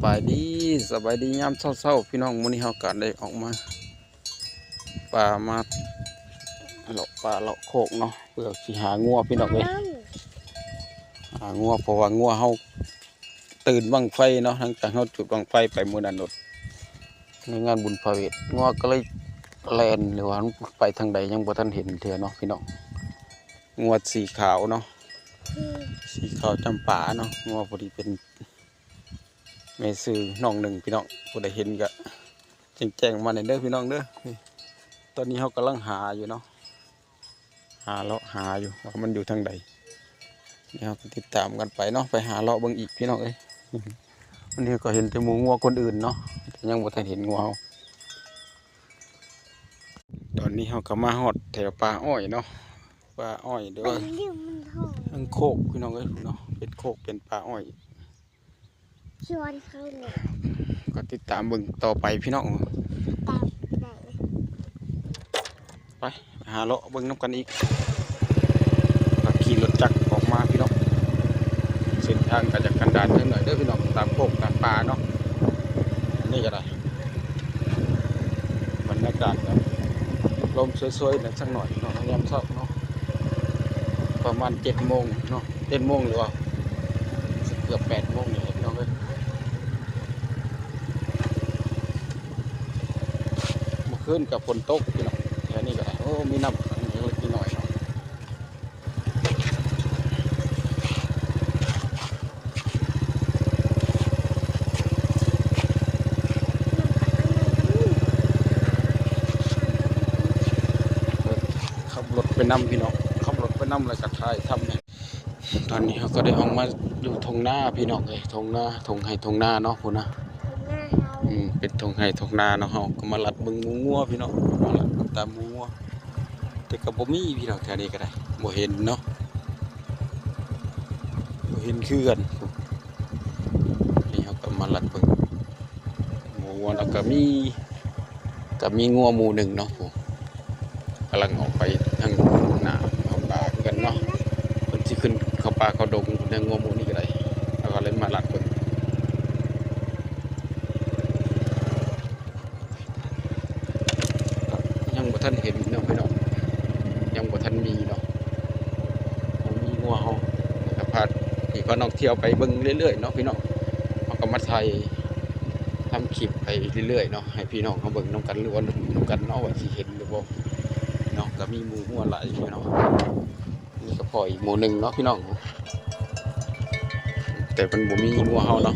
ສະບາຍດີ ສະບາຍດີຍາມເຊົ້າໆ ພີ່ນ້ອງ. ມື້ນີ້ເຮົາກະໄດ້ອອກມາປ່າ ມາເລາະປ່າເລາະໂຄກເນາະ ເພື່ອຊິຫາງົວ ພີ່ນ້ອງເອີຍ ຫາງົວ ເພາະວ່າງົວເຮົາຕື່ນບັ້ງໄຟເນາະ ຫຼັງຈາກເຮົາຈຸດບັ້ງໄຟໄປມື້ນັ້ນໂລດ ໃນງານບຸນພະເວດ ງົວກໍເລີຍແລ່ນ ຫຼືວ່າມັນໄປທາງໃດ ຍັງບໍ່ທັນເຫັນເທື່ອເນາະ ພີ່ນ້ອງ. ງົວສີຂາວເນາະ ອືມ ສີຂາວຈຳປາເນາະ ງົວພໍດີເປັນແມ່ຊື່ນ້ອງໜຶ່ງ ພີ່ນ້ອງ. ຜູ້ໃດເຫັນກໍແຈ້ງໆມາແດ່ເດີ ພີ່ນ້ອງເດີ. ນີ້ ຕອນນີ້ເຮົາກຳລັງຫາຢູ່ເນາະ ຫາເລາະຫາຢູ່ວ່າມັນຢູ່ທາງໃດ. ນີ້ເຮົາກໍຕິດຕາມກັນໄປເນາະ ໄປຫາເລາະເບິ່ງອີກ ພີ່ນ້ອງເອີຍ. ວັນນີ້ກໍເຫັນແຕ່ໝູງົວຄົນອື່ນເນາະ ແຕ່ຍັງບໍ່ທັນເຫັນງົວເຮົາ. ຕອນນີ້ເຮົາກໍມາຮອດແຖວປ່າອ້ອຍເນາະ ປ່າອ້ອຍ ຫຼືວ່າ ມັນເລື່ອງມັນທອງ ເທິງໂຄກ ພີ່ນ້ອງເອີຍເນາະ ເປັນໂຄກເປັນປ່າອ້ອຍ ຊວນເຂົານີ້ ກໍຕິດຕາມເບິ່ງຕໍ່ໄປ ພີ່ນ້ອງ ຕາມໄດ້. ໄປ ໄປຫາເລາະເບິ່ງນຳກັນອີກ ກໍຂີ່ລົດຈັກອອກມາ ພີ່ນ້ອງ. ເສັ້ນທາງກໍຈະກັນດານຈັກໜ້ອຍເດີ ພີ່ນ້ອງ ຕາມໂຄກຕາມປ່າເນາະ. ອັນນີ້ກໍໄດ້ ບັນຍາກາດກໍລົມຊ່ວຍໆແດ່ຈັກໜ້ອຍເນາະ ຍາມເຊົ້າເນາະ ປະມານເຈັດໂມງເນາະ ເຈັດໂມງ ຫຼືວ່າເກືອບແປດໂມງນີ້ແຫຼະ ພີ່ນ້ອງເອີຍ. ເມື່ອຄືນກໍຝົນຕົກ ພີ່ນ້ອງ ແຖວນີ້ກໍໄດ້ ໂອ້ ມີນ້ຳຂັງເລັກໆນ້ອຍໆເນາະ. ຂັບລົດໄປນຳ ພີ່ນ້ອງ ຂັບລົດໄປນຳ ແລ້ວກໍຖ່າຍທຳໃຫ້. ຕອນນີ້ເຮົາກໍໄດ້ອອກມາຢູ່ທົ່ງນາ ພີ່ນ້ອງເອີຍ ທົ່ງນາ ທົ່ງໄຮ່ທົ່ງນາເນາະ ພຸ້ນນະ ທົ່ງນາເຮົາ ອືມ ເປັນທົ່ງໄຮ່ທົ່ງນາເນາະ. ເຮົາກໍມາລັດເບິ່ງໝູງົວ ພີ່ນ້ອງ ມາລັດຕາມໝູງົວ ແຕ່ກໍບໍ່ມີ ພີ່ນ້ອງ ແຖວນີ້ກໍໄດ້ ບໍ່ເຫັນເນາະ ບໍ່ເຫັນຄືກັນ. ນີ້ເຮົາກໍມາລັດເບິ່ງໝູງົວ ແລ້ວກໍມີ ກໍມີງົວໝູ່ໜຶ່ງເນາະ ຜູ້ ກຳລັງອອກໄປທາງໜ້າເຂົ້າປ່າຄືກັນເນາະ ເພິ່ນຊິຂຶ້ນເຂົ້າປ່າເຂົ້າດົງພຸ້ນແຫຼະ ງົວໝູ່ນີ້ກໍໄດ້ ເຮົາກໍເລີຍມາລັດເບິ່ງ. ຍັງບໍ່ທັນເຫັນເນາະ ພີ່ນ້ອງ ຍັງບໍ່ທັນມີເນາະ ບໍ່ມີງົວເຮົາ ກໍພາ ທີ່ພານ້ອງທ່ຽວໄປເບິ່ງເລື້ອຍໆເນາະ ພີ່ນ້ອງ. ເຮົາກໍມາຖ່າຍທຳຄລິບໄປເລື້ອຍໆເນາະ ໃຫ້ພີ່ນ້ອງເຮົາເບິ່ງນຳກັນ ຫຼືວ່າລຸ້ນນຳກັນເນາະ ວ່າຊິເຫັນຫຼືບໍ່ເນາະ. ກໍມີໝູງົວຫຼາຍຢູ່ເນາະ ນີ້ກໍພໍ້ອີກໝູ່ໜຶ່ງເນາະ ພີ່ນ້ອງ ແຕ່ມັນບໍ່ມີງົວເຮົາເນາະ.